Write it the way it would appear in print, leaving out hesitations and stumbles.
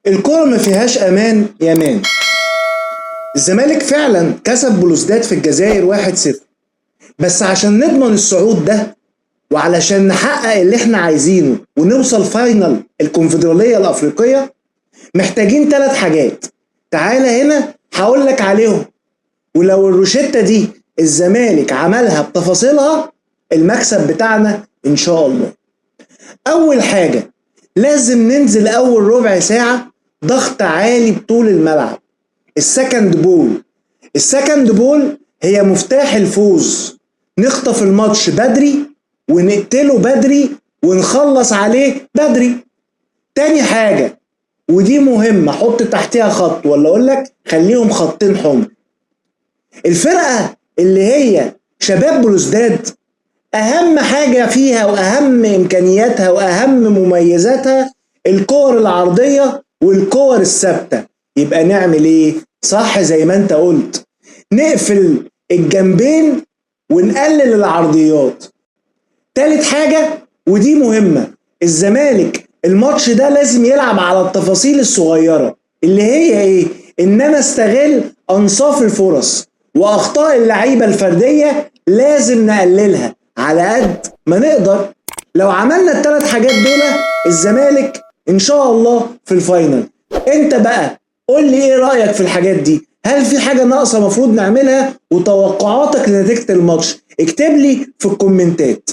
الكرة ما فيهاش امان يا man. الزمالك فعلا كسب بلوزداد في الجزائر 1-0، بس عشان نضمن الصعود ده وعلشان نحقق اللي احنا عايزينه ونوصل final الكونفدرالية الأفريقية محتاجين 3 حاجات. تعالى هنا هقول لك عليهم، ولو الروشتة دي الزمالك عملها بتفاصيلها المكسب بتاعنا إن شاء الله. أول حاجة، لازم ننزل أول ربع ساعة ضغط عالي بطول الملعب. ال second ball، ال second ball هي مفتاح الفوز. نخطف الماتش بدري ونقتله بدري ونخلص عليه بدري. تاني حاجة، ودي مهمة، حط تحتها خط، ولا اقول لك خليهم خطين حمر. الفرقة اللي هي شباب بلوزداد اهم حاجة فيها واهم امكانياتها واهم مميزاتها الكور العرضية والكور الثابتة. يبقى نعمل ايه؟ صح زي ما انت قلت، نقفل الجنبين ونقلل العرضيات. تالت حاجة ودي مهمة، الزمالك الماتش ده لازم يلعب على التفاصيل الصغيرة اللي هي ايه؟ ان انا استغل انصاف الفرص واخطاء اللعيبة الفردية لازم نقللها على قد ما نقدر. لو عملنا الثلاث حاجات دول الزمالك ان شاء الله في ال final. انت بقى قول لي ايه رأيك في الحاجات دي؟ هل في حاجة ناقصة مفروض نعملها؟ وتوقعاتك لنتيجة الماتش اكتب لي في الكومنتات.